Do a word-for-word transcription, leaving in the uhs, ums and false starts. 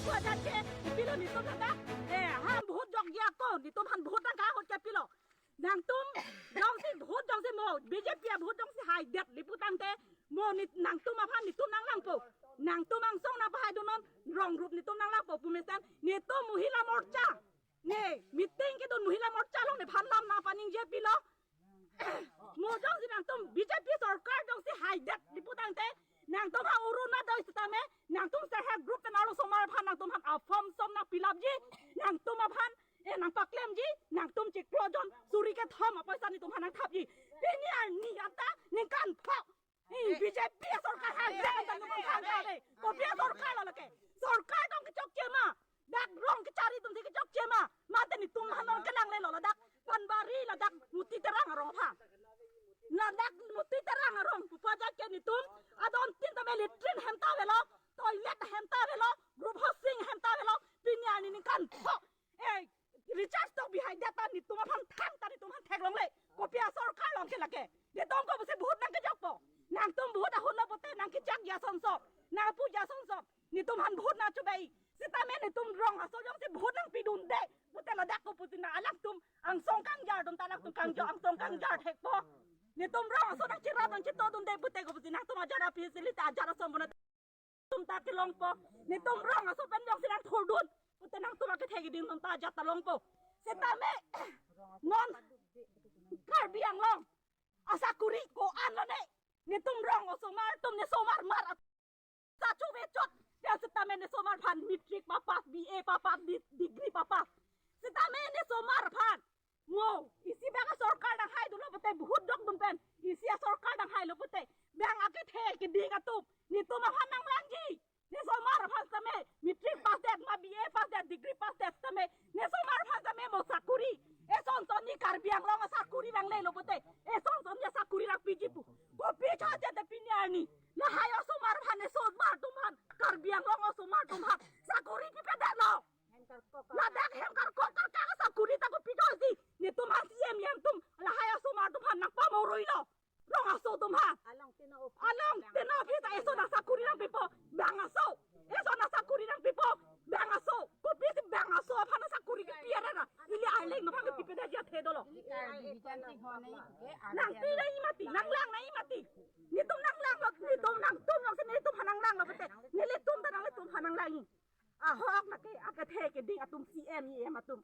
Pajan ke pilo netum nangka. Eh, ham vote jokji ako, netum aphan vote nangka ahut ke pilo. Nangtum jongsi vote jongsi mo, B J P a vote jongsi haidet liputangte, mo nit nangtum aphan netum nanglangpo. Nangtum angsong nangpahaidunnon, wrong group netum nanglangpo pu mesen, netum Mohila Morcha. Ne, meeting kedun Mohila Morcha along nephan lam nangpaningje pilo. Mo jongsi nangtum B J P sorkar jongsi haidet liputangte, nangtum ha Orunodoi sitame, nangtum self help group pen arlosomar aphan nangtum aphan a-form som nang fill up ji, nangtum aphan, eh, nangpaklemji, nangtum chiklo jon suri kethom apoisa netum aphan nangthapji. Pini arni anta ningkan pho. Eh, B J P sorkar haidet anta netum aphan thangta de. Kopi asorkar lo lake? Sorkar tong kechokche ma. Dak rong kachari atumsi kechokche ma. Mate netum aphan nangkelang lelo ladak Panbari, ladak Muti Terang arong aphan. Ladak Muti Terang arong pu pajan ke netum adon tin tame latrine hem ta avelo, toilet hem ta avelo, group housing hem ta avelo, pini arni ningkan pho. Eh, Richard Tokbi haidet ta netum aphan thangta netum aphan theklongle. Kopi asorkar long ke lake? Netum kopusi vote nangkejokpo? Nangtum vote ahut lo pute nangkechakji asonson, nangpuji asonson netum aphan vote nangchobai. Sitame netum rong aso jongsi vote nangpidunde pute ladak kopusi nang alangtum angsong kangjardun ta alangtum kangjor angsong kangjar thekpo. Netum rong aso nangchirap nangchitodunde pute kopusi nangtum ajat api silita ajat asom bona netum ta kelongpo. Netum rong aso pen jongsi nangthurdun pute nangtum akethe keding atum ta ajat ta longpo. Sitame non Karbi Anglong asakuri ko-an lone? Netum rong osomar atum, nesomar mar at- sachu vechot. Pen sitame nesomar aphan matric papass, B A papass, di- degree papass. Sitame nesomar aphan ngo isi bang asorkar nanghaidunlo pute, vote jokdun pen isi asorkar nanghailo pute, bang akethe keding atum netum aphan nanglangji. Nesomar aphan sitame matric pass det ma, B A pass det, degree pass det sitame nesomar aphan sitame mo sakuri? Esonson ni Karbi Anglong asakuri nanglelo pute, esonson ni asakuri nangpiji pu. Kopi chojat de pini arni? Lahai osomar aphan, nesomar atum aphan, Karbi Anglong osomar atum aphan sakuri pipedetlo? Ladak hem karkok karkak asakuri ta kopi chojatsi? Netum aphan C M E M atum lahai osomar atum aphan nangpamoruilo. Rong aso atum aphan. Along teno office ta eson asakuri nangpipo, bang aso. Eson asakuri nangpipo, bang aso. Kopisi bang aso aphan asakuri kepi arara? Ili arleng no aphan kepipedetji athe dolo. Nangpi nangji mati, nanglang nangji mati. Netum nanglanglo, netum nangtum nangsi netum aphan nanglanglo pute, nelitum ta nanglitum aphan nanglangji. Ahok lake akethe keding atum, C M E M atum.